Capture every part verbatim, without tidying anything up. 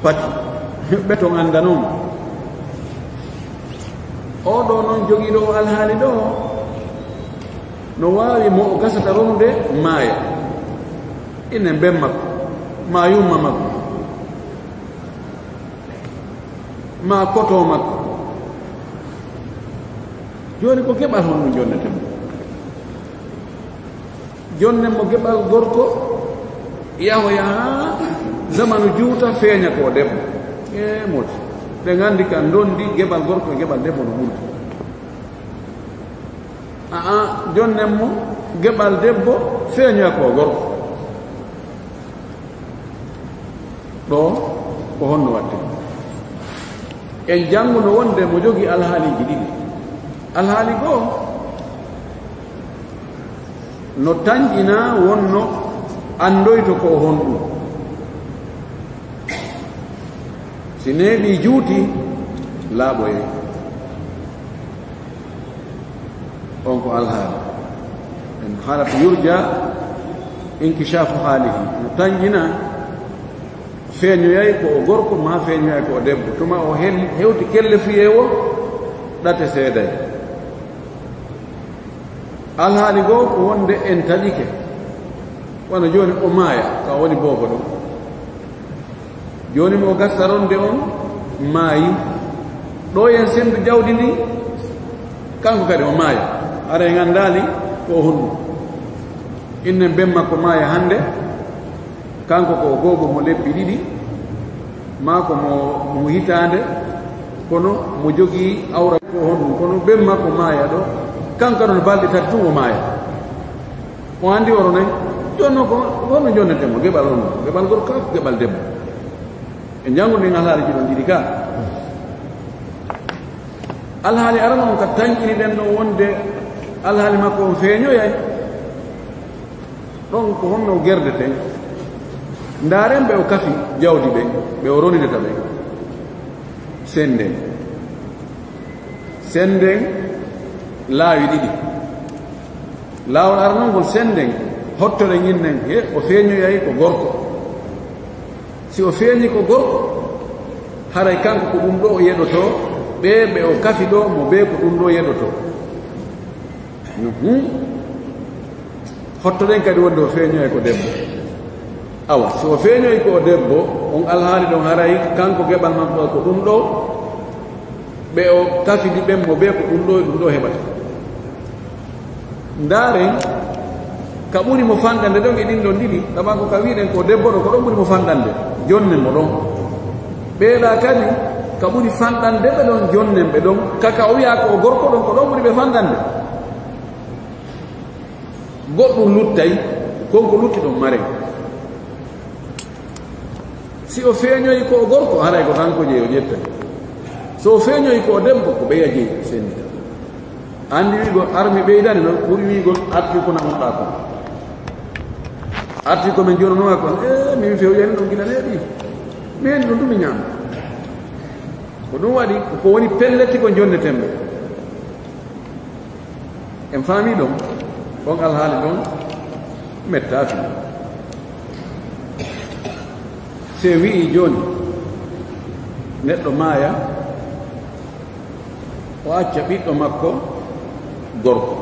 Pati, ɓe ton annda non. Oo ɗoo non jogiiɗo oo alhaali ɗoo, no waawi mo o gasata ronude maaya. Ine ben makko, maa yumma makko, maa kotoo makko. Jooni ko keɓal honɗun jonneten mo? Jonnen mo geɓal gorko, yahoya haa zamanu juuta, feeña ko o debbo. E moti. Ɓe nganndi ka ndondi geɓal gorko e geɓal debbo no ɓurdi. Aa, jonnen mo geɓal debbo, feeñoya ko o gorko. Ɗoo, ko honno waɗten? En jannguno wonde mo jogii alhaaliiji ɗiɗi. Alhaali goo, no tanƴinaa wonno anndoyto ko honɗun. Si neeɓii juuti, laaɓoyay. On ko alhaali. En haalata yurja inkishaafu haalihi. No tanƴinaa feeñoyay ko o gorko, maa feeñoyay ko o debbo. Tuma o hen-, hewti kellefuyee woo, ɗate seeday. Alhaali goo ko wonde en taƴike. Wano jooni o maaya, ka o woni boobo ɗon. Jooni mo o gasta ronde on maayi. Ɗoo en sendu jawdi ndin, kanko kadi o maaya. Hara en anndaali ko o honɗun. Innen ben makko maaya hannde. Kanko ko o boobo mo lebbi ɗiɗi, maa ko mo, mo hitaande, kono mo jogii awra ko honɗun, kono ben makko maaya ɗoo, kanko ɗon balɗe tati tun o maaya. O anndi oro nay, jooni non ko, ko honno jonneten mo? Geɓal on, geɓal gorko kaa ko geɓal debbo? E janngo ndin alhaali jiɗon ɗiɗi kaa. Alhaali arano on ka tanƴini ɗen ɗon wonde alhaali makko on feeñoyay. Ɗon ko honno gerdeten? Ndaaren ɓe o kafi jawdi ɓen, ɓe o ronidata ɓen. Sennden. Sennden laawi ɗiɗi. Laawol aranol ngol sennden, hottoren innen, he o feeñoyay ko gorko. Si o feeñi ko gorko, haray kanko ko ɗum ɗoo o yeɗotoo, ɓee ɓe o kafi ɗoo mo bee ko ɗum ɗoo yeɗotoo. Mhm. Hottoɗen kadi wonde o feeñoyay ko debbo. Awa, si o feeñoyi ko o debbo, on alhaali ɗon haray kanko geɓal makko ko ɗum ɗoo, ɓe o kafidi ɓen mo bee ko ɗum ɗoo e ɗum ɗoo heɓata. Ndaaren, ka ɓuri mo fanɗande ɗon e ɗin ɗon ɗiɗi, sabu ko ka wi'ɗen ko debbo ɗoo, ko ɗon ɓuri mo fanɗande, jonnen mo ɗon. Ɓeeɗaa kadi, ka ɓuri fanɗande ɓe ɗon, jonnen ɓe ɗon, ka ka o wi'aa ko o gorko ɗon, ko ɗon ɓuri ɓe fanɗande. Goɗɗum luttay, kon ko lutti ɗon maren. Si o feeñoyi ko o gorko, haray ko kanko jeyi o ƴettay. So o feeñoyi ko o debbo, ko ɓeya jeyi sendita. Anndi wi'ugol armi ɓeydani non, ɓuri wi'ugol arti ko namuɗaa kon. Arti ko min jonanoma kon, ee, min fewyani ɗum gila neeɓi. Min ɗum ɗum mi ñaama. Ko ɗum waɗi, ko woni pelleti ko jonneten mo. En faami ɗon, on alhaali ɗon mettaa fii. Si en wi'i jooni, neɗɗo maaya, o acca ɓiɗɗo makko gorko.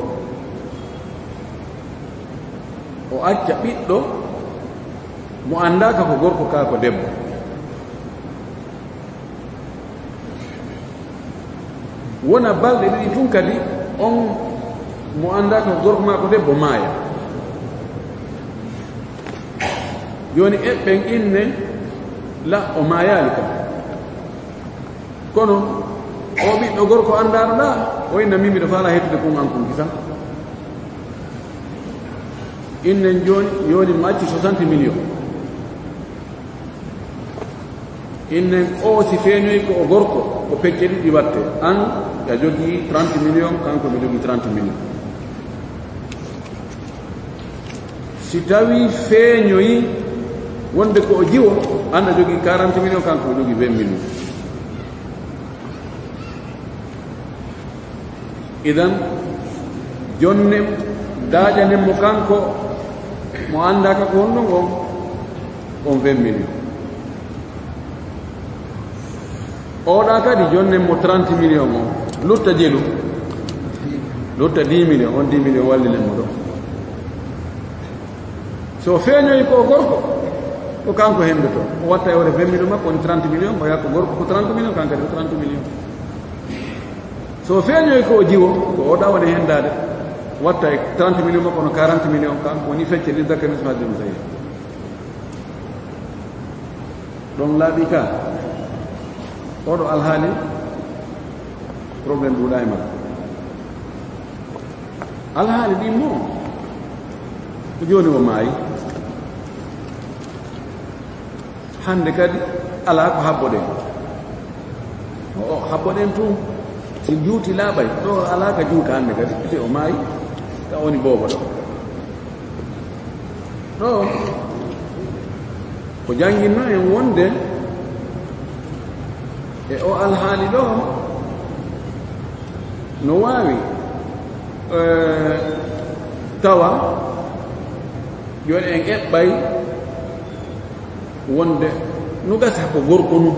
O acca ɓiɗɗo mo anndaaka ko gorko kaa ko debbo. Wona balɗe ɗiɗi tun kadi, on mo anndaaka ko gorko maa ko debbo maaya. Jooni eɓɓen innen la o maayaali kam. Kono o ɓiɗɗo gorko anndaaɗo ɗaa, o inna min miɗo faalaa hettude kun an kun kisan. Innen jooni, jooni mo acci soixante millions. Innen o si feeñoyi ko o gorko, ko pecce ɗiɗi watte. An, a jogii trente millions, kanko no jogii trente millions. Si tawii feeñoyi wonde ko o jiwo, an a jogii quarante millions, kanko o jogii vingt millions. Idan, jonnen, daaƴanen mo kanko, mo anndaaka ko honɗun on, on vingt millions. Oɗa kadi jonnen mo trente millions o, lutta jelu, lutta dix millions, on dix millions wallinen mo ɗo. So feeñoy ko gorko, ko kanko hendoto. O watta e hoore vingt millions makko, on trente millions, o yakko gorko ko trente millions, kan kadi ko trente millions. So feeñoy ko o jiwo, ko oɗa woni hendaade, watta e trente millions makko, no quarante millions, kanko woni fecce li zakari mislu hazzil unsayayni. Ɗon laaɓi ka, oɗo alhaali, problème ɗuuɗa e makko. Alhaali ɗin mo, ko jooni o maayi. Hannde kadi, alaa ko habboɗen. O, o, habboɗen tun. Si juuti laaɓay, ɗo alaa ka juuta hannde kadi, si o maayi, ka woni boobo ɗo. Ɗo, ko jannginno en wonde e o alhaali ɗo, no waawi, eh, tawa, jooni en eɓɓay wonde no gasa ko gorko nun.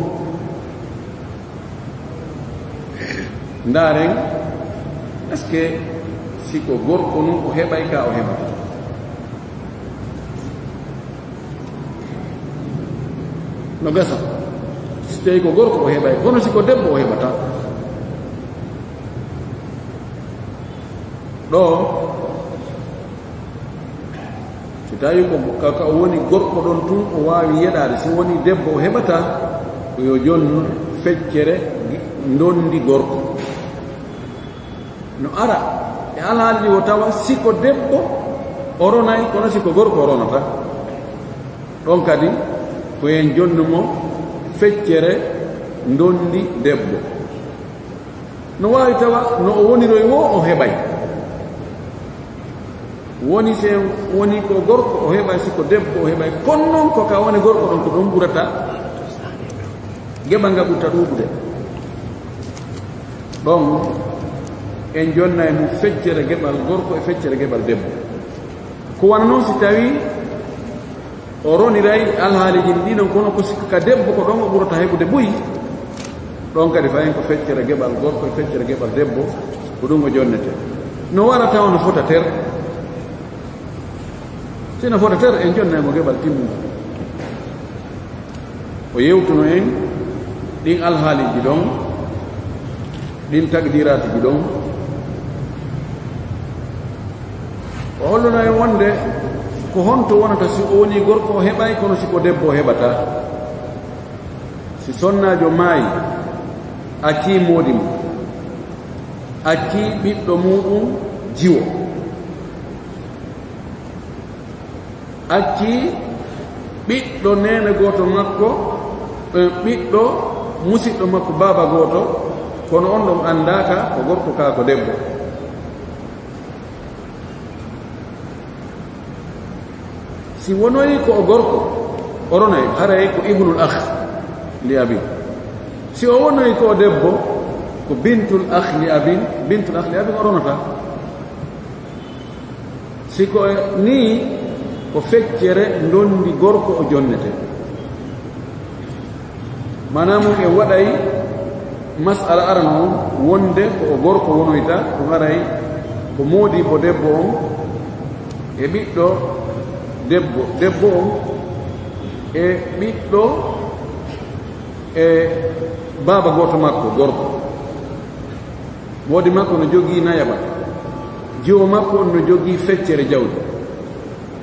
Ndaaren, est-ce que si ko gorko nun o heɓay ka o heɓata? No gasa. Si tawi ko gorko o heɓay, kono si ko debbo o heɓata. Ɗo, si tawi ko ka, ka woni gorko ɗon tun, o waawi yeɗaade. Si woni debbo, o heɓata, ko yo jonnu feccere ndondi gorko. No ara e alhaali ɗi o tawa, si ko debbo, o ronay, kono si ko gorko, o ronata. Ɗon kadi, ko en jonnu mo feccere ndondi debbo. No waawi tawa no o woniroy woo o heɓay. Woni si woni ko gorko o heɓay, si ko debbo o heɓay. Kono non ko ka woni gorko ɗon, ko ɗon ɓurata geɓal ngal ɓurta ɗuuɗude. Ɗon en jonnay mo feccere geɓal gorko e feccere geɓal debbo. Ko wano non si tawi o roniray alhaaliiji ɗin ɗon, kono ko sikka ka debbo ko ɗon o ɓurata heɓude buy. Ɗon kadi fayen ko feccere geɓal gorko e feccere geɓal debbo, ko ɗum o jonnete. No wara tawa no fota ter. Si no fota ter, en jonnay mo geɓal timmungal. O yewtuno en ɗin alhaaliiji ɗon, ɗin takdiraatuji ɗon. O hollunay wonde ko honto wonata si o woni gorko o heɓay, kono si ko debbo o heɓata. Si sonnaajo maayi, accii moodi mum, accii ɓiɗɗo muuɗum jiwo, accii ɓiɗɗo neene gooto makko, e ɓiɗɗo musiɗɗo makko baaba gooto, kono on ɗon anndaaka ko gorko kaa ko debbo. Si wonoyi ko o gorko, o ronay, haray ko ibnul akh li abin. Si o wonoyi ko o debbo, ko bintul akh li abin, bintul akh li abin o ronata. Si ko nii, ko feccere ndondi gorko o jonnete. Maanaa mun en waɗay mas'ala arano on wonde ko o gorko wonoyta, ɗum haray ko moodibbo debbo on e ɓiɗɗo debbo, debbo on e ɓiɗɗo e baaba gooto makko gorko. Moodi makko no jogii nayaba. Jiwo makko on no jogii feccere jawdi.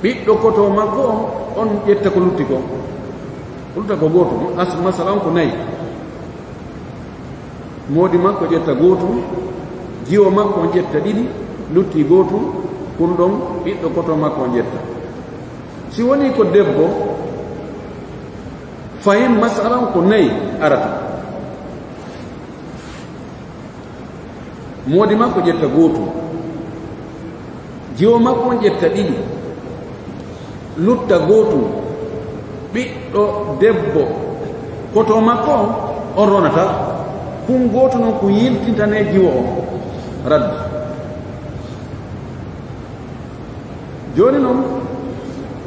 Ɓiɗɗo koto makko on, on ƴetta ko lutti kon. Ko lutta ko gootum. As-, masala on ko nayi. Moodi makko ƴetta gootum. Jiwo makko on ƴetta ɗiɗi. Lutti gootum. Kun ɗon ɓiɗɗo koto makko on ƴetta. Si woni ko debbo, fahin masala on ko nayi arata. Moodi makko ƴetta gootum. Jiwo makko on ƴetta ɗiɗi. Lutta gootum. Ɓiɗɗo debbo koto makko on, on ronata. Kun gootum non kun yiltintanee jiwo on. Raddi. Jooni non,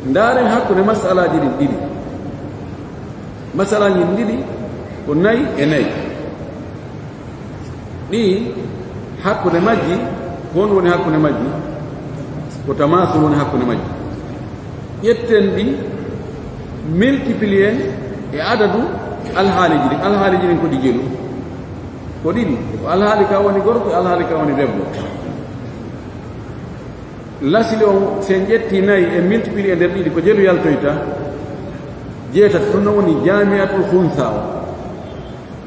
ndaaren hakkunde masalaaji ɗin ɗiɗi. Masalaaji ɗin ɗiɗi ko nayi e nayi. Ɗi hakkunde majji, ko honɗun woni hakkunde majji? Ko tamaasul woni hakkunde majji. Ƴetten ɗi, multiplier e adadu alhaaliiji ɗin. Alhaaliiji ɗin ko ɗi jelu. Ko ɗiɗi. Ko alhaali ka woni gorko, e alhaali ka woni debbo. Lasli on, si en ƴetti nayi e multiplier e nder ɗiɗi, ko jelu yaltoyta? Jeetati. Ɗun non woni jaami'atul khunsa o.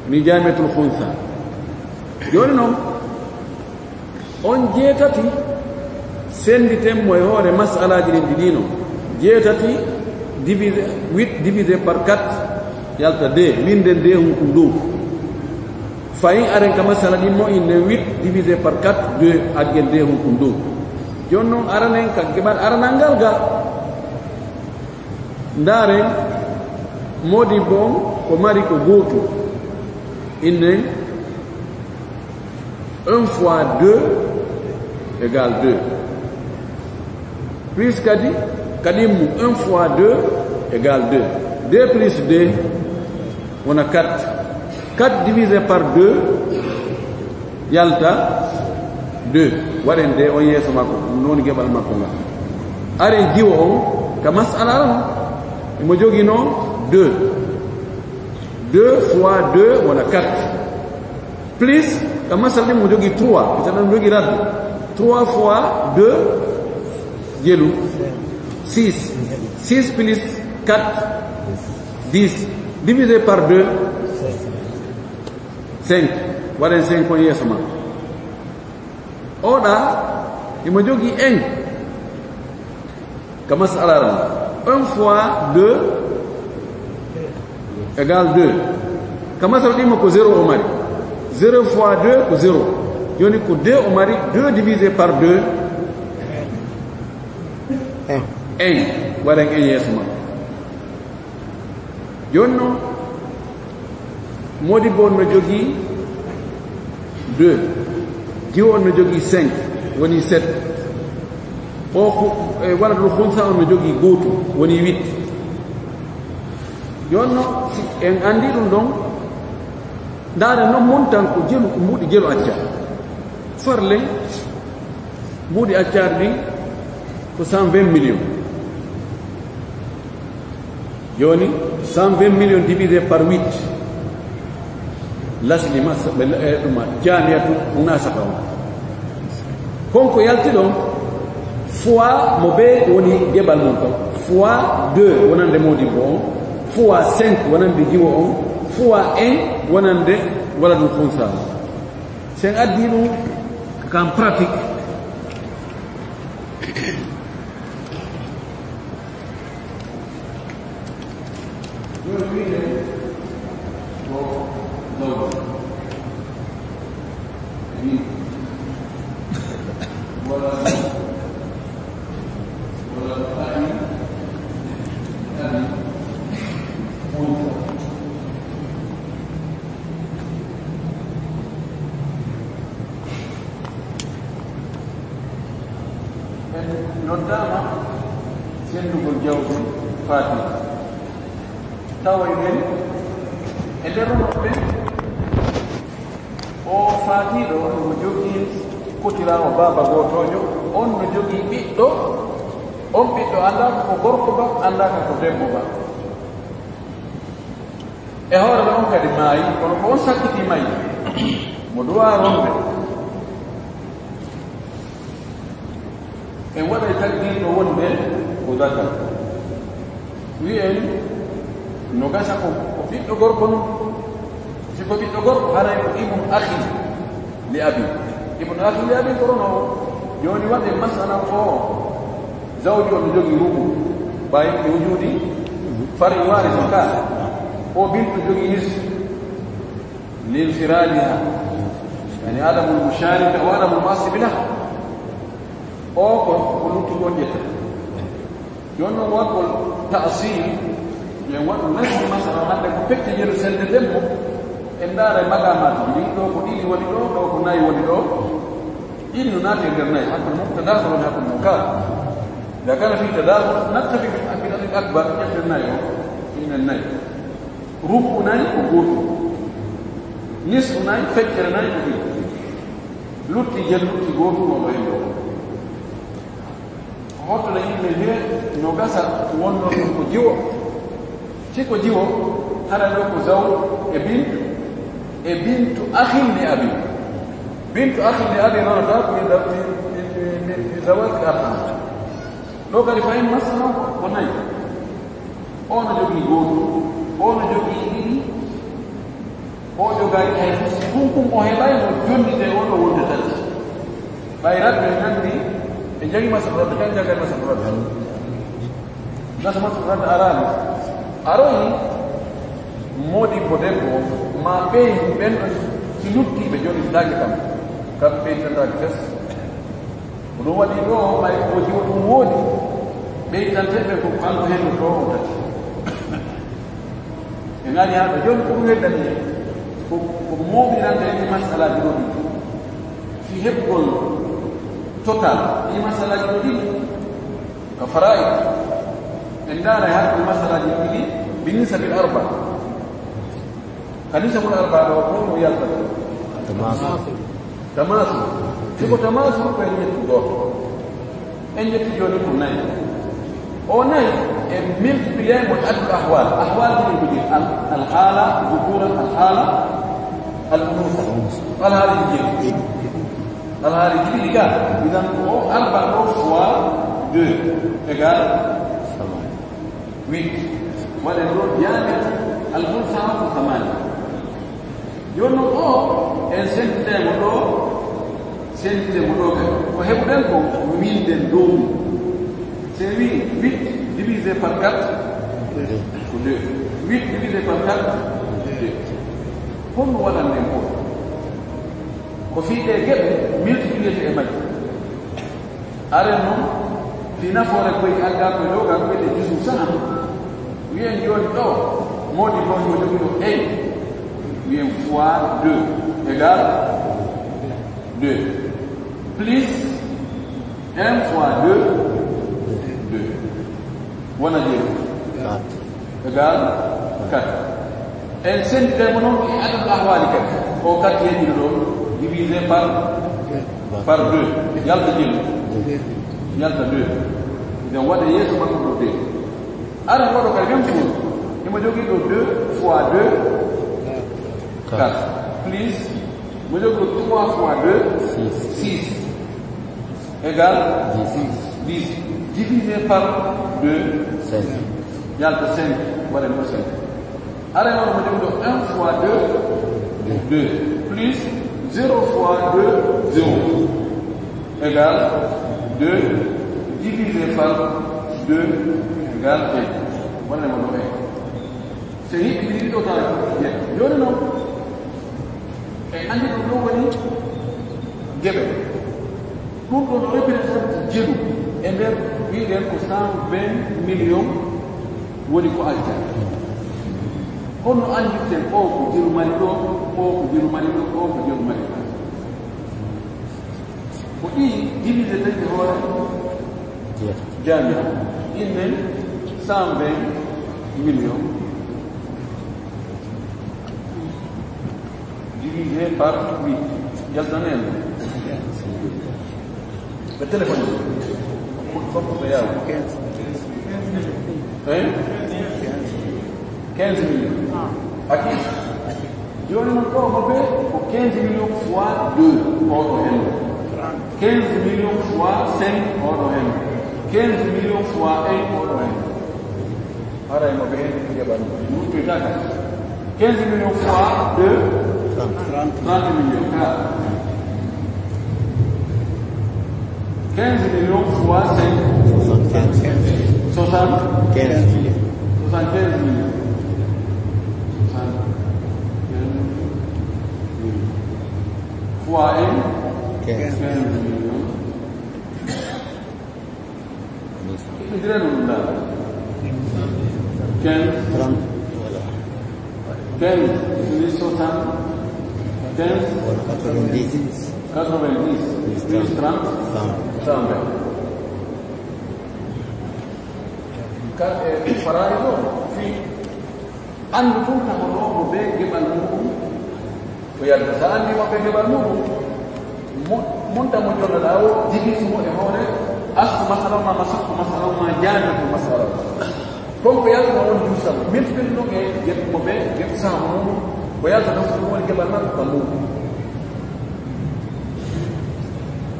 Ni jaami'atul khunsa. Jooni non, on jeetati, sennditen mo e hoore mas'alaaji ɗin ɗiɗi non. Jeetati divisé, huit divisé par quatre, yalta deux, winnden deux hunkun dow. Fahin aren ka mas'ala ɗin mo innen huit divisé par quatre, deux, aggen deux hunkun dow. Jooni non, aranen ka geɓal aranal ngal ga. Ndaaren, modibbo on ko mari ko gootu. Innen, un fois deux égale deux. Plus kadi, ka ɗimmu, un fois deux égale deux. Deux plus deux wona quatre. Quatre divisé par deux yalta deux. Waɗen de on yeeso makko, ɗun non woni geɓal makko ngal. Aren jiwo on ka mas'ala on, himo joginoo deux. Deux fois deux wona quatre. Plus, ka mas'ala ɗin himo jogii trois, ita ɗan jogii raddu. Trois fois deux, jelu, six. Six plus quatre, dix. Divisé par deux, cinq. Waɗen cinq on yeeso ma. Oɗa, himo jogii un. Ka mas'ala ran. Un fois deux égale deux. Ka mas'ala ɗin mo ko zéro o mari. Zéro fois deux ko zéro. Jooni ko deux o mari, deux divisé par deux. Un. Un. Waɗen un yeeso ma. Jooni non, modibbo on no jogii deux, jiwo on no jogii cinq, woni sept. O ku-, e waladul khunsa on no jogii gootu, woni huit. Jooni non, si en anndii ɗun ɗon, ndaaren non montant ko jelu, ko mbuuɗi jelu accaa. Farle, mbuuɗi accaari ɗin ko cent vingt millions. Jooni, cent vingt millions divisé par huit. Lasli ma, sa-, ɓe la-, eh, ɗuma, jaamiyatu munasaka on. Kon ko yalti ɗon, fois mo bee woni geɓal mum kon. Fois deux wonande modibbo on. Fois cinq wonande jiwo on. Fois un wonande waladul khunsa on. Si en addii ɗun ka en pratique, En noddaama senndugol jawdi faati. Tawa en e nder woɓɓe, o faatiiɗo on no jogii kotiraawo baaba gootoojo, on no jogii ɓiɗɗo, on ɓiɗɗo anndaaka ko gorko ba, anndaaka ko debbo ba. E hoore ma on kadi maayi, kono ko on sakkitii maayi, mo duwaa ronde. En waɗay takdir ɗo wonde ko dakar. Wi'en no gasa ko, ko ɓiɗɗo gorko non. Si ko ɓiɗɗo gorko, haray ko ibnu akhi li abi. Ibnu akhi li abi ko rono o. Jooni waɗen masala o. Zawju on no jogii rubu. Ɓay e wujudi fari waari so ka. O bintu jogii nisfu. Linfiradiha. Yani adamul musharika wa adamul mu'assibi lah. O ko, ko luttuɗo on ƴetta. Jooni non waɗgol ta'sil, yo en waɗu nassi masala hannde ko pecce jeru selde debbo. En ndaara e maqaamaati ɗin, ɗo ko ɗiɗi woni ɗo, ɗo ko nayi woni ɗo. Ɗiɗi no naati e nder nayi, hakkunde mubtada ko woni hakkunde munkar. Nde kana fi tadakhul, naktafi bil akbar, ƴetten nayi o, inen nayi. Rubu nayi ko gootu. Nisfu nayi, feccere nayi ko ɗiɗi. Lutti jel, lutti gootun on ɗo e ɗo. Hottude yimɓe ɓe no gasa wonno ɗum ko jiwo. Si ko jiwo, hara ɗo ko zaw e bintu, e bintu akhin li abi. Bintu akhin li abi noon taw ko min, min, min, min, min zawal arham. Ɗo kadi fayin masala ko nayi. O no jogii gooto, o no jogii ɗiɗi, o jogaaki hay fus. Kun kun o heɓay no jonnitee o no wonde tati. Ɓay radde nanndi e jagi masala radde, kan jagay masala radde. Gasa masala radde araani. Aroyi moodi ko debbo, ma ɓeyngu ɓen si lutti ɓe jonnitaake kam. Kam ɓeytantaake fes. Ko ɗum waɗi ɗo, ɓay ko jiwo ɗum woodi, ɓeytanteeɓe ko kanko hen no ɗo o tati. Ɓe ngari haa ɗo, jooni ko ɗum heddani en, ko, ko mooɓirande en e masalaaji ɗo ɗiɗi. Fii heɓugol total ɗi masalaaji ɗo ɗiɗi, ka faraa'id, en ndaara haa ɗo masalaaji ɗo ɗiɗi, bi nisabil arba. Ka nisabul arba ɗo, ko no yaltata? Tamaasul. Tamaasul. Si ko tamaasul, ko en ƴettu ɗo. En ƴettu jooni ko nayi. O nayi, e multiplier mo adadu ahwal. Ahwal ɗin ko ɗin. Al, al haala, dhukura, al haala, al unusa. Al haala ɗin jeeɗi. Al haala ɗin jeeɗi ka. Idan ko arba ɗo fois deux égale huit. Waɗen ɗon jaami'atu al-mulhama ko thamani. Jooni non o, en senditay mo ɗo, senditay mo ɗo kadi. Ko heɓuɗen ko winden dow mum. Si en wii huit divisé par quatre, ko deux. Huit divisé par quatre, deux. Honno waɗanɗen ko? Ko fii ɗee geɓe multiplier e majje. Aren non, fii nafoore koy aldaa koy ɗo, ka wi'ete juzu saham. Wi'en jooni ɗo, moodi ko no jogii ɗo un. Wi'en fois deux égale deux. Plus un fois deux, deux. Wona jeeɗiɗi. Quatre. Égal quatre. En senditay mo non e adadu ahwali kadi. O quatre yeƴƴude ɗo, divisé par, par deux. Yalta jeeɗiɗi. Yalta deux. Idan waɗa yeeso makko ɗo deux. Ara waɗo kadi même chose. Himo jogii ɗo deux fois deux, quatre. Plus, mo jogii ɗo trois fois deux, six. Six. Égale dix. Dix. Divisé par deux. Cinq. Yalta cinq. Waɗa mo cinq. Ara non mo jogii ɗo un fois deux, deux. Plus zéro fois deux, zéro. Égale deux. Divisé par deux égale un. Waɗa mo ɗo un. Si hiɓɓi ɗiɗo tawa ko jeeɗiɗi. Jooni non, en anndi ɗum ɗo woni geɓe. Ɗum ɗon represente jelu e nder, wi'en ko cent vingt millions woni ko aljanna. Honno anndirten o ko jelu mari ɗo, o ko jelu mari ɗo, o ko jelu mari ɗo? Ko ɗi divisé tan e hoore jaami'a. Innen cent vingt millions divisé par huit. Yaltanen. Ɓe téléphone. Ko fof ko ɓe yaawa. Hein? Quinze millions. Aki? Jooni non ɗo mo ɓe ko quinze millions fois deux oɗo hen. Quinze millions fois cinq oɗo hen. Quinze millions fois un oɗo hen. Haray mo ɓe hen ko jaɓan. Ɗum to taka. Quinze millions fois deux, trente millions. Quinze millions fois cinq, soixante-quinze millions. Soixante-quinze millions. Soixante-quinze millions. Fois un, quinze millions. Quinze. Quinze. Quinze plus soixante, quinze. Quatre-vingt-dix. Quatre-vingt-dix plus trente. Cent. Cent vingt. Ka, eh, faraari ɗo, fii anndu tun tahono mo ɓe geɓal muɗum. Ko yalta sa anndi mo ɓe geɓal muɗum. Mo, monta mo jonnoɗaa o, division mo e hoore, aslu masala ma, ma sakko masala ma, jaanatu masala. Kon ko yaltata on juusal, multiplier ɗum e get mo ɓe, get saabu mum, ko yaltata on ko ɗum woni geɓal makko ka mum.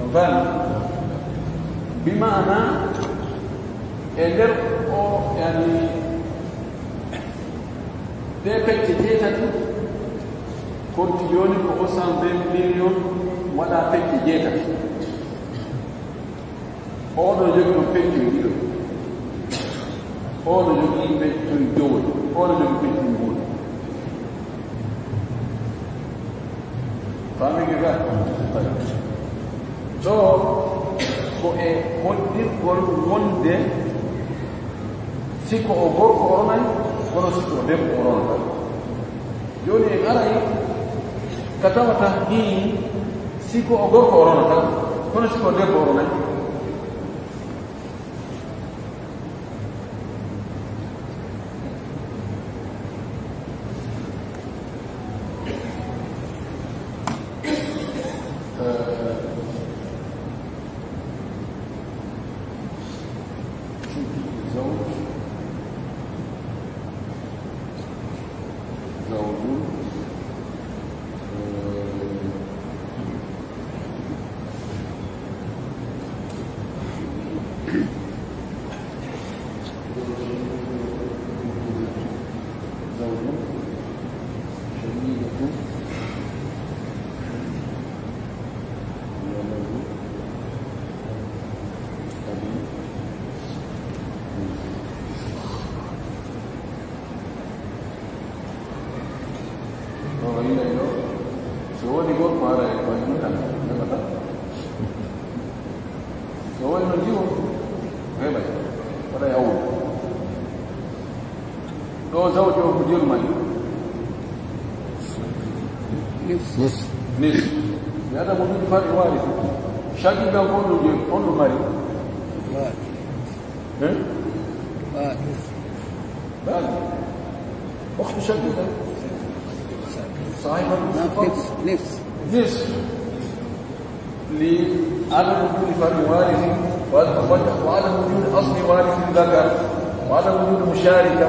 On faami? Bi maana, e nder o, yani, ɗee pecce jeetati, konti jooni ko o cent vingt millions, waɗa pecce jeetati. Oɗo jogii ɗon peccoy ɗiɗo. Oɗo jogii peccoy jowoy. Oɗo jogii peccoy go'oy. Faamii ka? Ɗoo ko e hoddirgol wonde si ko o gorko o ronay, kono si ko debbo o ronata. Jooni en aray ka tawata hii si ko o gorko o ronata, kono si ko debbo o ronay. زوج، زوج، زوج، شقيقة، ولد، أبي، Ɗoo o yi'ay ɗoo, si woodi gorko ara e koye mum tan, heɓata. Si woodi no jiwo, heɓay. Waɗay awude. Ɗoo zawjo o ko jelu mari. Nis. Nis. Mi ada mo ɗum fari waari. Shagi ɗan ko ɗum je, on ɗum mari. Eh? Baali. Ukhtu shaqiqa. Sahiba نصف. نصف. نصف. لعدم وجود فرع وارث، وعدم وجود أصل وارث ذكر، وعدم وجود مشاركة،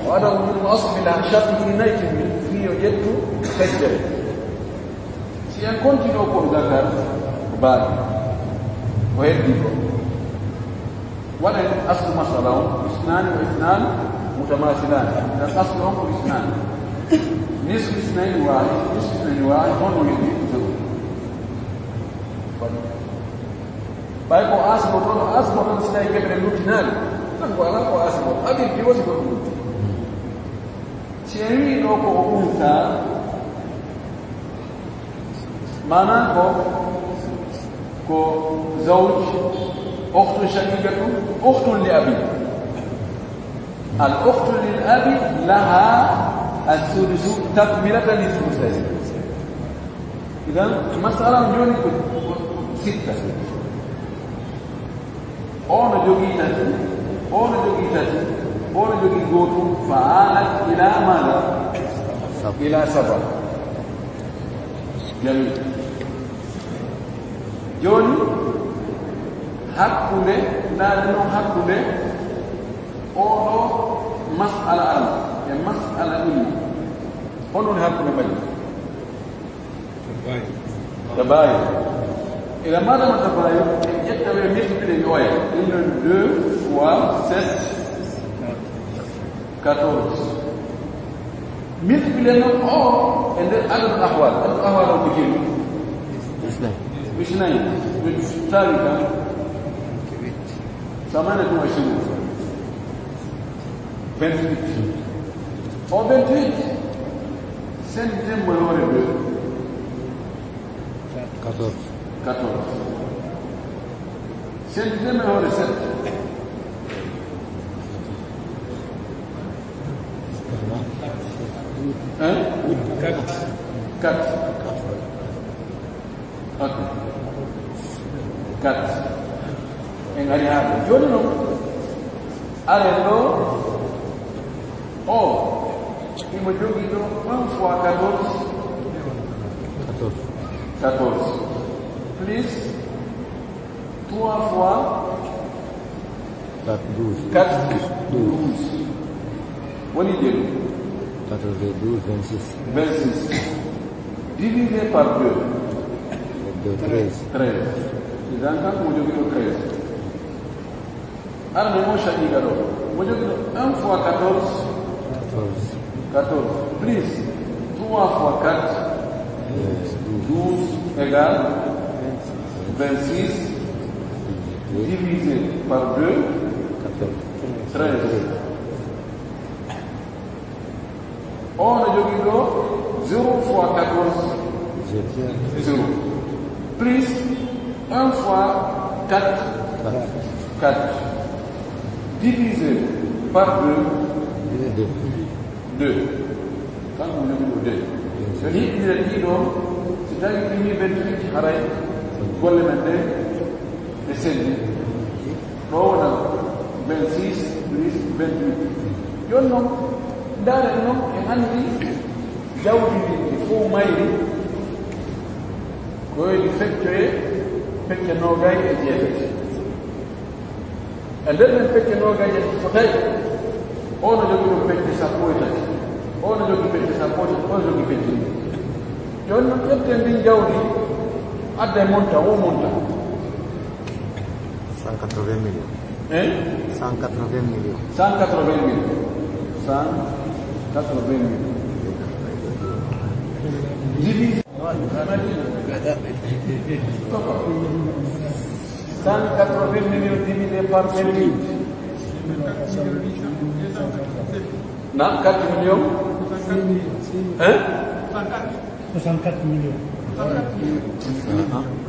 وعدم وجود أصل في الشقيق نيتم في وجدت فجر. Si en kontinoo ko zakar, ko baali. Ko heddi ko. Waɗen aslu masala on, isnaani wa isnaani mutamasilaani. Ɗan aslu on ko isnaani. Nisfu isnayni waahid, nisfu isnayni waahid, hono wiyde ko zero. Ɓay ko asbo toon, asbo toon si tawi keɓre luttinaali. Tan ko alaa ko asbo. Abin ki woni ko ɗum lutti. Si en wii ɗoo ko o unsa, maanaa ko, ko zawj, ukhtun shaqiqatun, ukhtun li abi. Al ukhtu lil abi laha as-sudusu takmilatan lis-thuluthayn. Idan, masala on jooni ko, ko sitta. Oo no jogii tati, oo no jogii tati, oo no jogii gooto, fa alat ila maada? Ila saba. Jamil. Jooni, hakkunde, ndaaren non hakkunde oo ɗoo mas'ala an e mas'ala ɗin. Honɗun hakkunde majji? Tabayun. Ila madama tabayun, en ƴetta ɓe multiplier en oya. Ɗum non deux fois sept, quatorze. Multiplier non o e nder adadul ahwal. Adadul ahwal o ko jelu. Isnayn. Isnayn. Min tawi kan. Samanatun wa ishrun. Vingt-huit. O vingt-huit. Sen tembo yore deux. Quatorze. Quatorze. Sen tembo yore sept. Hein? Quatre. Quatre. Ok. Quatre. En ari haa ɗo. Jooni non, aren ɗo, o, himo jogii ɗo un fois quatorze. Quatorze. Quatorze. Plus trois fois quatre, douze. Quatre, douze. Woni jelu. Quatre-vingt-douze, vingt-six. Vingt-six. Divisé par deux. Deux, treize. Treize. Idan kan mo jogi ɗo treize. Arme mo shaqiqa ɗo. Mo jogi ɗo un fois quatorze. Quatorze. Quatorze. Plus trois fois quatre. Douze égale vingt-six. Divisé par deux. Treize. On a jogi ɗo zéro fois quatorze. Zéro. Plus un fois quatre. Quatre. Divisé par deux. Deux. Deux. Kanko mo jogi ɗo deux. So hiɓɓinira ɗiɗo, si tawi ɗimi vingt-huit haray golle men ɗe, ɗe selli. Ɗo wona vingt-six plus vingt-huit. Jooni non, ndaaren non, en anndi jawdi ndi fow mayri ko e feccoye pecce noogay e jeetati. E nder men pecce noogay e tati fotay, o no jogii ɗon pecce sappo e tati, o no jogii pecce sappo e tati, o no jogii pecce ɗiɗi. Jooni non, ƴetten ndin jawdi, adda e monta, o monta. Cent quatre-vingts millions. Hein? Cent quatre-vingts millions. Cent quatre-vingts millions. Cent quatre-vingts millions. Divisé. Cent quatre-vingts millions divisé par vingt-huit. Non, quatre millions. Hein? Soixante-quatre millions.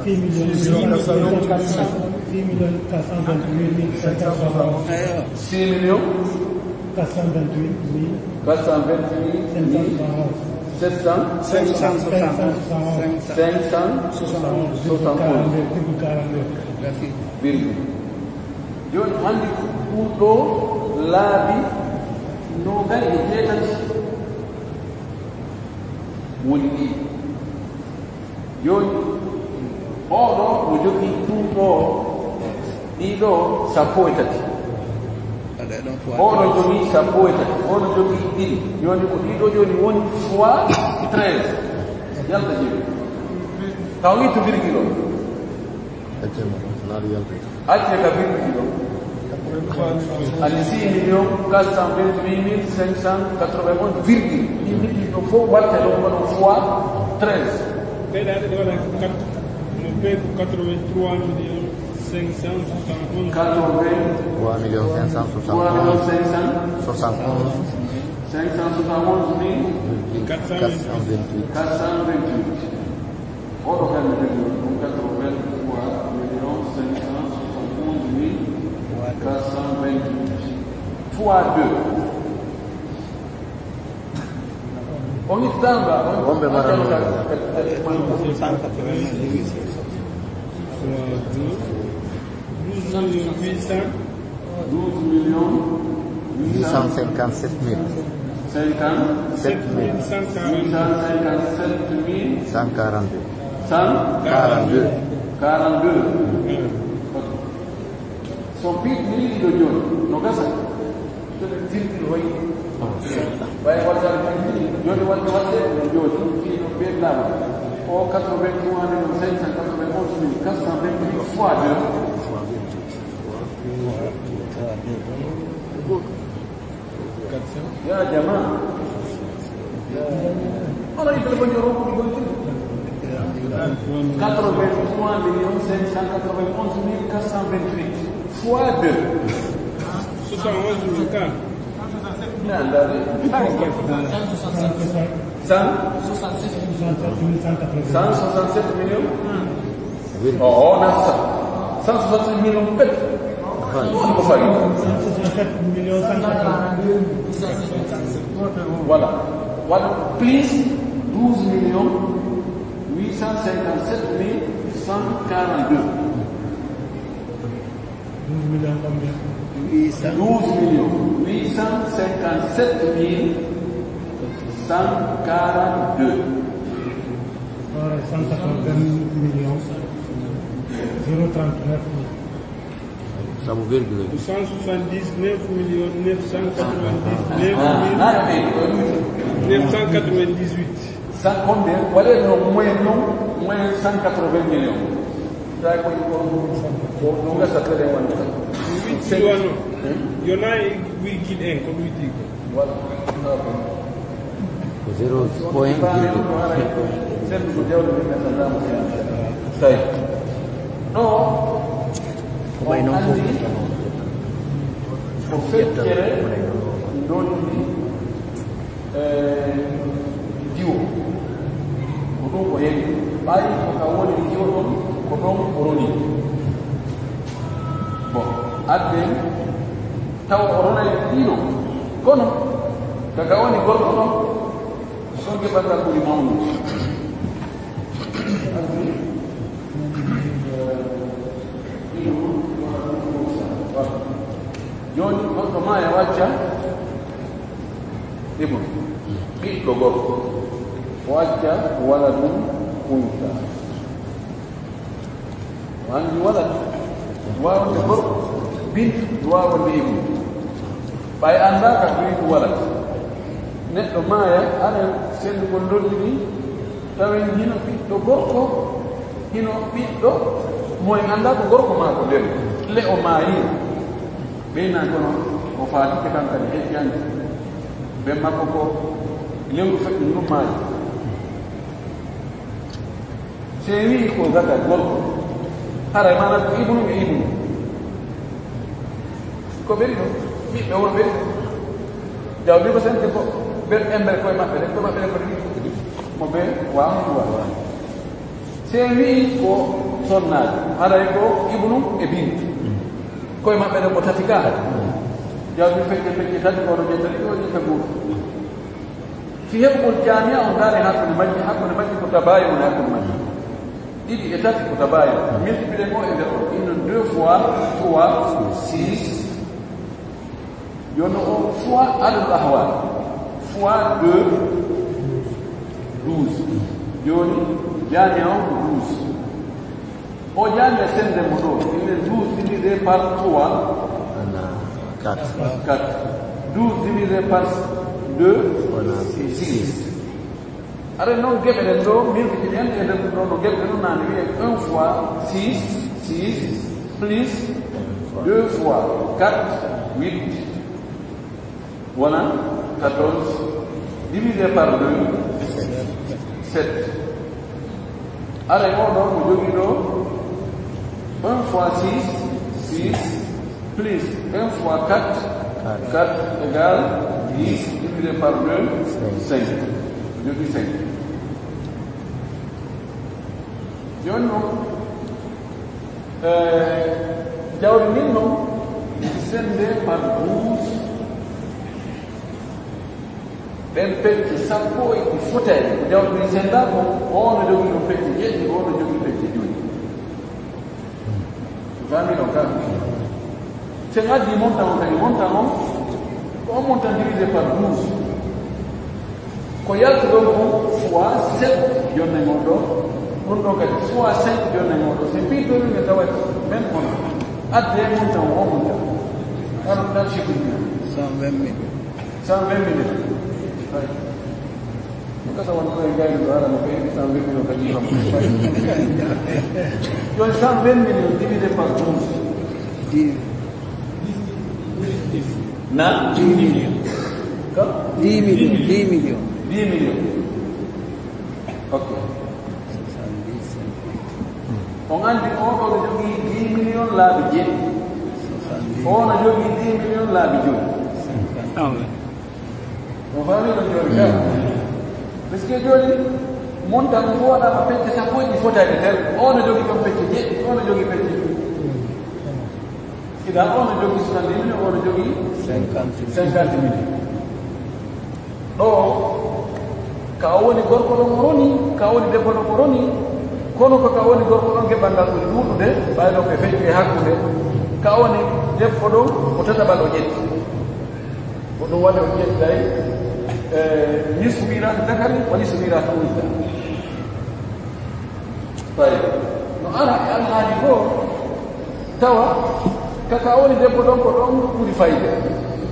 Six millions, six millions quatre cent vingt-huit mille cinq cent soixante. Six millions quatre cent vingt-huit mille cinq cent soixante-onze. Sept cent. Cinq cent soixante-onze. Cinq cent soixante-onze. Virgule. Jooni hannde ɗum ɗo laabi noogay e jeetati woni ɗi. Jooni, oo ɗoo no jogii ɗum ɗoo, ɗii ɗoo sappo e tati. Oo ɗoo jogii sappo e tati, oo ɗoo jogii ɗiɗi. Jooni ko ɗii ɗoo jooni woni fois treize. Yalta jeeɗiɗi. Taw ittu virgule o. Accee ka virgule ɗo. Ani six millions quatre cent vingt-huit mille cinq cent quatre-vingt-onze virgule. Ɗi mbiɗi ɗo fof watte ɗo kono fois treize. Ɓeyɗaade ɗo waɗa quatre, mo ɓeydu quatre-vingt-trois millions cinq cent soixante-onze. Quatre-vingts. Trois millions cinq cent soixante-onze. Trois millions cinq cent. Soixante-onze. Cinq cent soixante-onze mille. Quatre cent vingt-huit. Quatre cent vingt-huit. Oɗo kadi ɓe ɗum quatre-vingt-trois millions cinq cent soixante-onze mille quatre cent vingt-huit fois deux. On ittamba, on wonɓe mara ɗum. Douze millions huit cent. Douze millions huit cent cinquante-sept mille. Cinquante. Sept mille. Huit cent cinquante-sept mille. Cent quarante-deux. Cent quarante-deux. Quarante-deux. So piɗ ni ɗiɗo jooni, no gasa. So ɓe virgule hoy. Ɓay wasa jooni wonde waɗde jooni fii no ɓen laamu. O quatre-vingt-trois millions cinq cent quatre-vingt-onze mille quatre cent vingt-huit fois deux. Ya jamaa. Ala, il faut que quatre-vingt-trois millions cinq cent quatre-vingt-onze mille quatre cent vingt-huit fois deux. Soixante-onze mille cas. Cent soixante-sept millions. Oh, oh, non, c'est ça. Cent soixante-sept millions peut-être. Ko fari. Cent soixante-sept millions cent quatre-vingt. Voilà. Voilà. Plus douze millions huit cent cinquante-sept mille cent quarante-deux. Douze millions combien? Huit cents. Douze millions huit cent cinquante-sept mille cent quarante-deux. Cent quatre-vingts millions. Zéro trente-neuf mille. Sabu virgule. Cent soixante-dix-neuf millions neuf cent quatre-vingt-dix-neuf mille neuf cent quatre-vingt-dix-huit. Cent combien? Waɗee no moyen non, moyen cent quatre-vingts millions. Tawi ko, ko, ko, ko gasa tele wonde. Huit wano. Yo na e wi giɗen ko luyti ko. Voilà. Ko zéro point virgule. Tawi. No. Ko ɓay non fof. Ko feccere ndondi, eh, diwo. Ko ɗum o heɓi. Ɓay ko ka woni diwo ɗon, ko ɗon o roni. Bon, adden taw o ronay ɗino. Kono, ka ka woni gorko ɗon, son keɓal ngal ɓuri mawnude. Jooni, goɗɗo maaya wacca ibnu, ɓiɗɗo gorko. Wacca waladun unsa. O anndi walad, waawde gorko, bint, waawde ibnu. Ɓay anndaaka ko wi'i walad. Neɗɗo maaya, aɗa sendugol ndolli ɗin, tawen hino ɓiɗɗo gorko, hino ɓiɗɗo mo en anndaa ko gorko maa ko debbo. Le o maayi, ɓeyna kono o faatike kan kadi hejjani. Ben makko ko lewru feƴƴu ndu maayi. Si en wi'i ko zakar gorko, haray maana ko ibnu e ibnu. Ko ɓeri ɗo, ɓiɓɓe won ɓeri. Jawdi ko sente ko ɓe ɓemɓe koye maɓɓe de, koye maɓɓe de ko ɗiɗi. Mo ɓe waawa ɗum waɗa. Si en wi'i ko sonnaaji, haray ko ibnu e bint. Koye maɓɓe de ko tati gaa. Jawdi feƴƴe feƴƴe tati, ko ɗo ƴetta ɗiɗi, o ƴetta gooto. Si heɓugol jaami'a on, ndaare hakkunde majji, hakkunde majji ko tabaayun e hakkunde majji. Ɗiɗi e tati ko tabaayun. Multiplier mo e nder on. Ino deux fois trois, six. Yo no o fois adadul ahwal. Fois deux, douze. Jooni, jaami'a on ko douze. O jaami e sende mo ɗo, il est douze divisé par trois. Ana quatre. Quatre. Douze divisé par deux, on a six. Aɗa non geɓe ɗen ɗo, min ko ƴiƴan e nder ɗo no geɓe ɗen nani wiye un fois six, six, plus deux fois quatre, huit. Wona quatorze divisé par deux, sept. Aray, oo ɗoo ko jogii ɗoo un fois six, six, plus un fois quatre, quatre égale dix divisé par deux, cinq. Jogii cinq. Jooni non, eh, jawdi ndin non, sende par douze, ɓen pecce sappo e ɗi fotayɓe, ko jawdi ndin sendaa ko, oo no jogii ɗon pecce jeɗɗi, oo no jogii pecce joyi. Faami ɗon ka? Si en addii montant on kadi, montant on, ko on montant divisé par douze. Ko yalti ɗon kon fois sept jonnay on ɗoo, ɗun ɗon kadi fois cinq jonnay on ɗoo. Si en ɓiddori ɓe tawa même on, addee montant on, on montant. Aɗon ɗan chiffre. Cent vingt mille. Cent vingt mille. Ay. Ko kasa won ko e gayno ɗo, haɗa mo ko heɓi cent vingt mille o kadi kam. Jooni cent vingt mille divisé par douze. Dix. Na? Dix millions. Ka? Dix millions, dix millions. Dix millions. Ok. On anndi oo ɗoo no jogii dix millions laabi jeeɗiɗi. Oo no jogii dix millions laabi jowi. On faami ɗon jooni ka? Parce que jooni, montant on fof waɗaama pecce sappo e ɗiɗi fotayɓe tel. Oo no jogii ɗon pecce jeeɗiɗi, oo no jogii pecce jowi. Ida oo no jogii soixante-dix millions, oo no jogii cinquante millions. Ɗoo, ka o woni gorko ɗon o ronii, ka o woni debbo ɗon o ronii, kono ko ka o woni gorko ɗon geɓal ngal ɓuri ɗuuɗude, ɓay ɗon ɓe feƴƴi e hakkunde. Ka o woni debbo ɗon, ko tataɓal o ƴetti. Ko ɗum waɗi o ƴettay, eh, nisfu miiraasi dakari wa nisfu miiraasi unsa. Tawi, no Ara e alhaali goo, tawa ka ka woni debbo ɗon ko ɗon ɓuri fayde.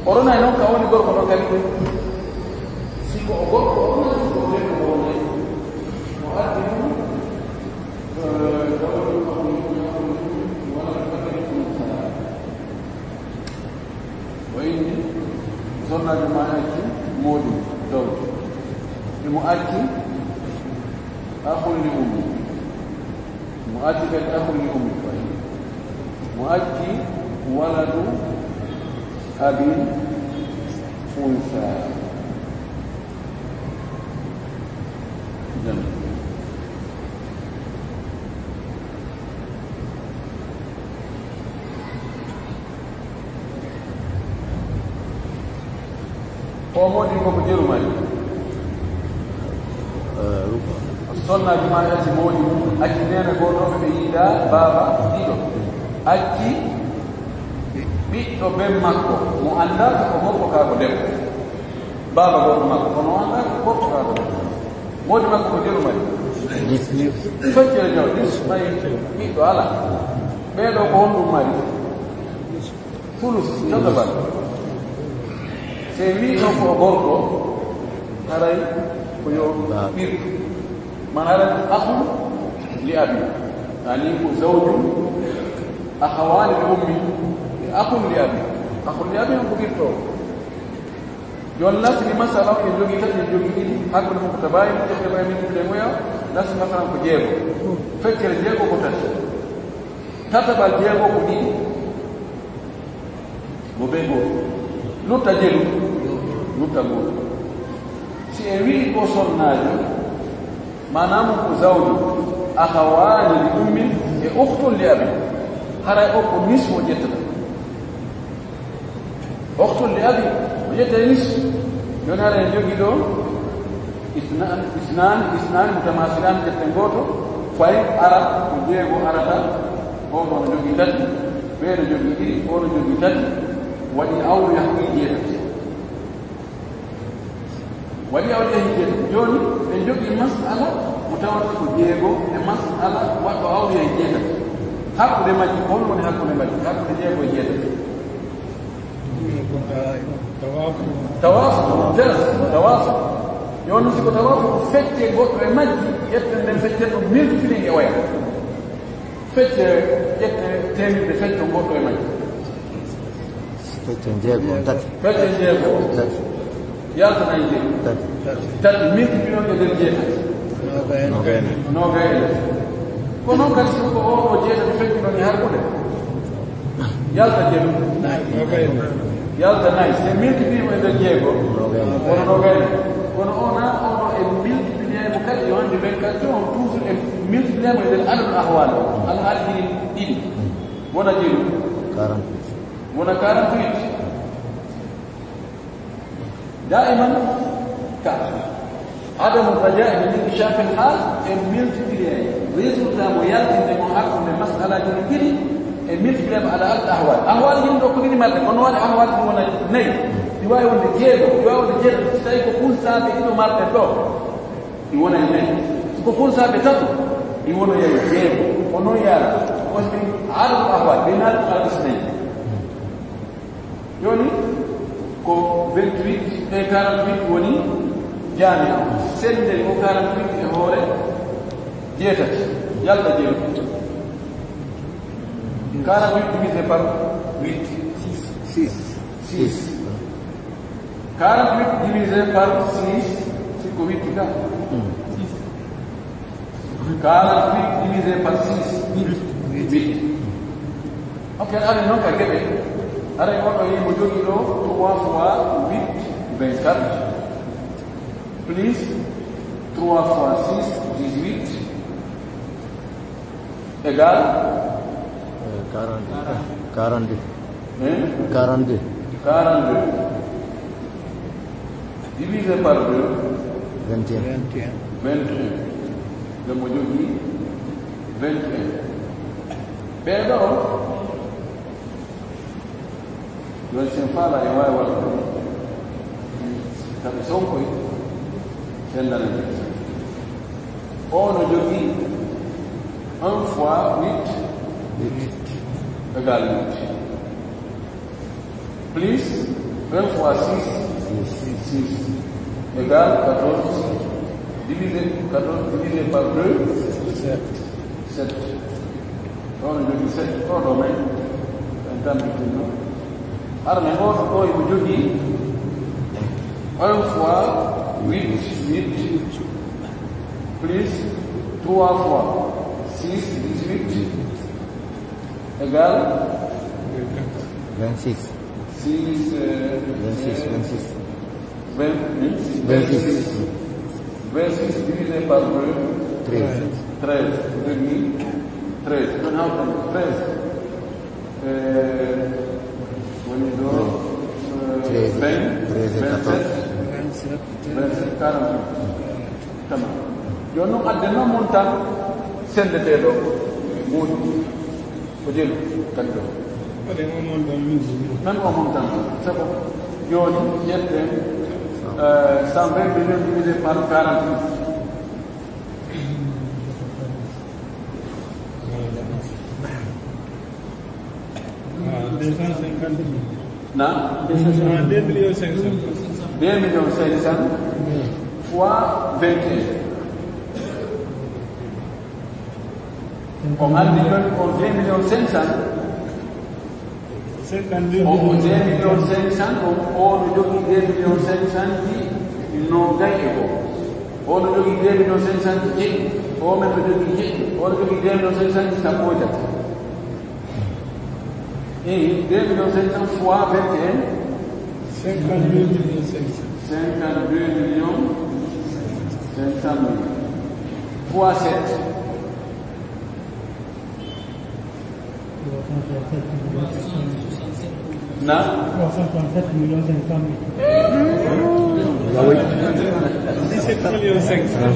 O ronay non ka woni gorko ɗon kadi. Si ko o gorko, o ronay, si ko o debbo, o ronay. O addi ɗum, eh, o inni, sonnaajo maa acci moodi zawji. Imo acci akhun li ummi. Mo acci kadi akhun li ummi fay. Mo acci waladu abin unsa. Jam. O moodi ko ko jeru mari. Sonna juma acci moodi mum, acci neene gooto ɓe yiida, baaba ɗiɗo. Acci ɓiɗɗo ben makko, mo anndaa ko gorko kaa ko debbo. Baaba gooto makko, kono o anndaa ko gorko kaa ko debbo. Moodi makko ko jeru mari. Feccere jaw, nis may ɓiɗɗo alaa. Ɓee ɗoo ko honɗum mari? Fulus, tataɓal. Si en wii ɗon ko gorko, haray ko yo ɓiɗɗo. Man haray ko akhun li abi. Ani ko zawjun akhawani li ummi. E akhun li abi. Akhun li abi on ko ɓiɗɗo. Yo lasni masala on en jogii tati, en jogii ɗiɗi, hakkunde mum ko tabaayun, ƴettee ko e min ɗiɗi e moya, lasni masala on ko jeego. Feccere jeego ko tati. Tataɓal jeego ko ɗiɗi. Mo bee gooto. Lutta jelu. Lutta gooto. Si en wi'i ko sonnaajo, maanaa mum ko zawju, akhawani li ummin e ukhtun li abin. Haray o ko nisfu o ƴettata. Ukhtun li abi, o ƴetta e nis. Jooni ara en jogii ɗoo isnaan, isnaan, isnaan mutamaasilaan, ƴetten gooto, fay ara ko jeego arata, oo ɗoo no jogii tati, ɓee no jogii ɗiɗi, oo no jogii tati, waɗi awru yahdi jeetati. Waɗi awru yahdi jeetati. Jooni en jogii mas'ala mo tawata ko jeego e mas'ala waɗɗo awru yahdi jeetati. Hakkunde majji, ko honɗun woni hakkunde majji? Hakkunde jeego e jeetati. Tawaafuq, jelas, tawaafuq. Yo non si ko tawaafuq, fecce goɗɗo e majji, ƴetten nden fecce ɗon multiplier e oya. Fecce, ƴette teemirɗe fecce goɗɗo e majji. Fecce jeego, tati. Fecce jeego. Tati. Yalta nay jeego. Tati. Tati multiplier e nder jeetati. Noogay e nay. Noogay e nay. Ko non kadi, si ko oo ɗoo jeetati feccuɗon e hakkunde, yalta jeego. Nay. Yalta nay. Si en multiplier mo e nder jeego, wono noogay e nay. Kono oo naa, oo ɗoo en multiplier mo kadi, yo hannde vingt-quatre, on toujours en multiplier mo e nder adadul ahwaal. Alhaali ɗiɗi, ɗiɗi. Wona jeego. Quarante-huit. Wona quarante-huit. Daiman ka adamu rajai min inkishafil hal, e multiplier résultat mo yaltinde mo hakkunde mas'alaaji ɗin ɗiɗi, e multiplier mo ala al ahwal. Ahwal ɗin ɗoo ko ɗiɗi marɗe, kono waɗi ahwal ɗin wona nayi. Ɗi waawi wonde jeego, ɗi waawi wonde jeetati, si tawii ko full saabe ɗiɗo marɗe ɗoo, ɗi wona e nayi. Si ko full saabe tato, ɗi wonoyay jeego. Ko non yaara. Ko si adadu ahwal, ɓe naati al isnayn. Jooni ko vingt-huit e quarante-huit woni jaami am. Sende ko quarante-huit e hoore jeetati. Yalla jeego. Quarante-huit divisé par huit. Six. Six. Quarante-huit divisé par six, si ko huit ka. Quarante-huit divisé par six. Huit. Ok, aɗa non ka geɓe. Aɗa oɗo yimo jogi ɗo trois fois huit, vingt-quatre. Plus trois fois six, dix-huit. Égal? Euh, quarante. Quarante. Hein? Quarante-deux. Quarante-deux. Divisé par deux. Vingt et un. Vingt et un. Nde mo jogii vingt et un. Ɓee ɗoo, yo sen faala e waawi waɗude. Tawi sonkoy, sen nana. O no jogii Un fois huit égale huit. Plus un fois six, six égale quatorze. Divisé, quatorze divisé par deux, sept. Sept. On divisé sept, on domaine, un temps de tournoi. Arme, on, on, on, un fois huit, huit, plus trois fois six, dix-huit, égale vingt-six. Six, euh, vingt-six, euh, vingt-six. Vingt, vingt-six. Vingt-six divisé par deux. Treize. Treize. Deux mille treize. Kon hawtan treize. Euh, woni ɗo, euh, treize. Vingt, treize et quatorze. Vingt-sept, vingt-sept, quarante. Tamam. Jooni non adden non montant senndeteeɗo moodi. Ko jelu kadi ɗo. Waɗen o montant min. Nan o montant. Sabu jooni ƴetten, euh, cent vingt millions divisé par quarante. Ah, deux cent cinquante mille. Non? Ah, deux millions cinq cents. Deux millions cinq cents fois vingt et un. Ko anndi jooni ko deux millions cinq cents. Cinquante-deux. O ko deux millions cinq cents, o, o no jogii deux millions cinq cents ji noogay e go'o. O no jogii deux millions cinq cents ji jeɗɗi. O men no jogii jeɗɗi. O no jogii deux millions cinq cents ji sappo e tati. Eh, deux millions cinq cents fois vingt et un. Cinquante-deux millions cinq cents. Cinquante-deux millions cinq cent mille. Fois sept. Non? Trois cent soixante-sept millions cinq cent mille. Ah oui. Dix-sept millions cinq cents.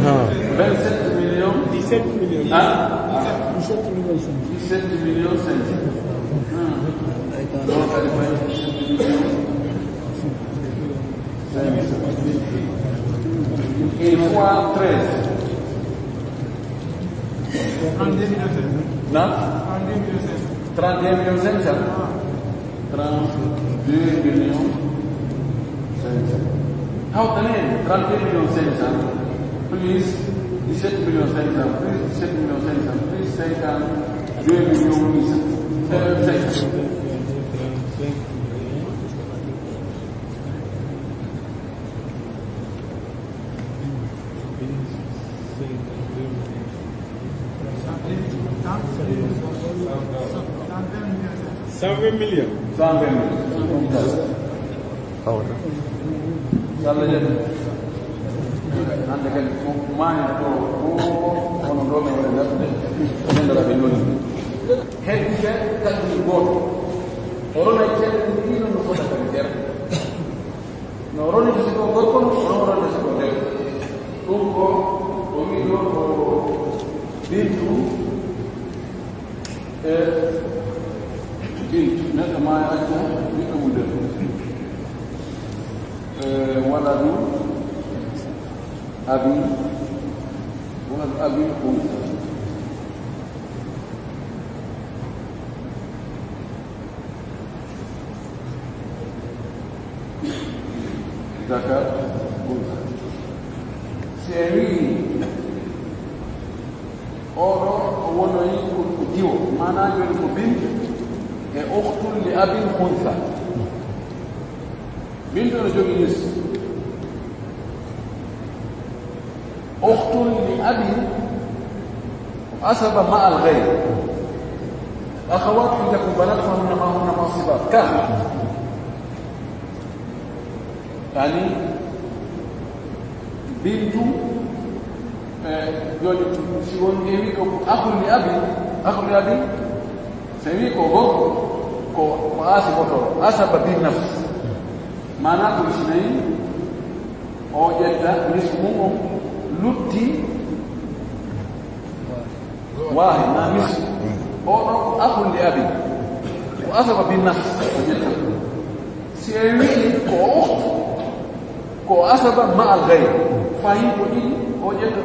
Vingt-sept millions. Dix-sept millions. Ah? Dix-sept millions cinq cents. Dix-sept millions cinq cents. Ah. Donc, elle fait dix-sept millions. Et fois treize. Non? Trente-deux millions cinq cents. Trente-deux millions cinq cents. Hawtanee trente-deux millions cinq cents plus dix-sept millions cinq cents plus dix-sept millions cinq cents plus cinquante-deux millions huit cents. Euh, cinq cents. Cent vingt millions. Cent vingt millions. Yalla jaɓi. Hannde kadi ko maani ɗo, ko kono ɗo men waɗi nattude, ko men dara ɓe noni. Heddi kadi ko gooto. O rona ceede ɗum ɗiɗo no fota kadi nder. No ronde si ko gorko, no ronde si ko debbo. Ɗum ko, o wi'i ɗo ko Bintu, e Bintu, neɗɗo maa acca ɓiɗɗo mum debbo. E Waladu Abi, Waladu Abi Unsa. Zakat, unsa. Si en wi'i, oo ɗoo o wonoyi ko, ko jiwo, maanaa jooni ko bintu e ukhtun li abin unsa. Bintu no jogii nis. أخت لأب عصبة مع الغير. أخوات إن تكن بنات فهن معهن مع الصبات. كان. يعني، بنت، eh, jooni, si won en wi'i ko akhun li abi, akhun li abi, so en wi'i ko gorko, ko, ko asibotoo, asaba bin nafs. Maanaa ko si nayi, o ƴetta nisfu mum on, lutti waahi, na nisfu. Oo ɗoo ko akhun li abi. Ko asaba bin nafs, o ƴetta. Si en wi'i ko ukhtu, ko asaba ma al ghayr. Fahin ko ɗiɗi, o ƴetta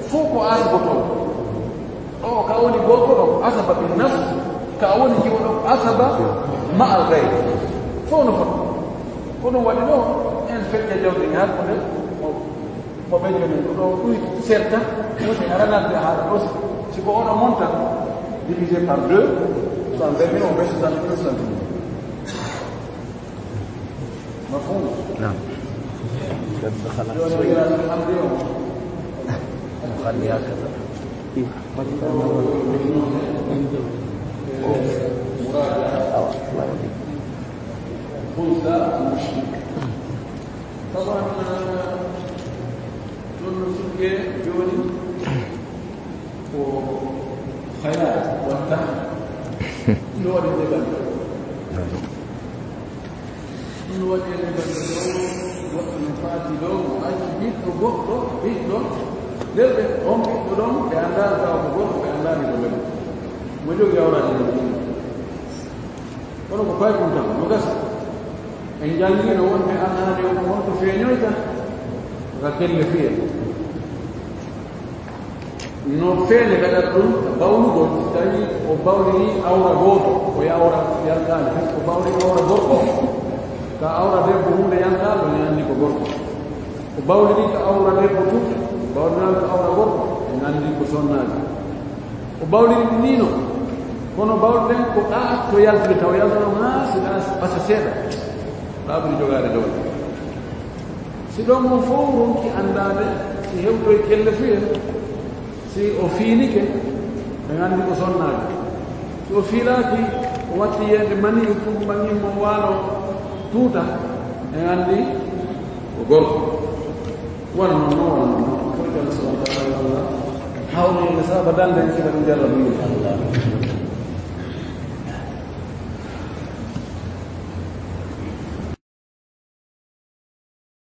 fof ko asibotoo. O ka woni goto ɗo, asaba bin nafs, ka woni jiwo ɗo, asaba ma'al ghayr. Fof no foti. Ko ɗum waɗi ɗo, en feƴƴa jawdi ndi hakkunde mo, mo ɓe joni ko ɗo ɗuy serta, woni aranande haala ɗo, si ko oɗo monta, divisé par deux, cent vingt mille, on fait soixante mille, soixante mille. مفهوم؟ نعم. قد خلق شوية. نخلي هكذا. خمسة المشرك. طبعا، ɗon no sukkee jooni ko خيال ولا؟ No waɗi ɗe balɗe. Ɗum waɗi e neban ɗo, goɗɗo no faati ɗo, mo acci ɓiɗɗo goɗɗo, ɓiɗɗo, nder ɓe, on ɓiɗɗo ɗon, ɓe anndaano tawa ko gorko, ɓe anndaani ko debbo. Mo jogi awraade ɗum. Kono ko paykun tan, no gasa. En janngiino wonde alhaali on ko honto feeñoyta, ka kelle fiyee. No feeñe gadal ɗum, bawlugol, si tawi o bawlini awra gooto, o yawra yaltaani, o bawlini awra gorko, ka awra debbo huunde yaltaano, en anndi ko gorko. O bawlini ka awra debbo tun, bawlinaali ko awra gorko, en anndi ko sonnaajo. O bawlini ɗum nii non, kono bawluɗen ko ɗaa to yaltude taw yaltano haa si ɗaa ɓasa seeɗa, ɗaa ɓuri jogaade doole. Si ɗon on fow ronki anndaade, si hewtoy kelle fuu en, si o fiilike, en anndi ko sonnaajo. Si o fiilaaki, o watti yeende mani tun ɓangin mo waalo tuuta, en anndi ko gorko. Wala non, non, wala non, non. Ko Alla subhanahu wa ta'ala, hawni e saaba dande en, si ɓe ɗum jarrabu yimɓe.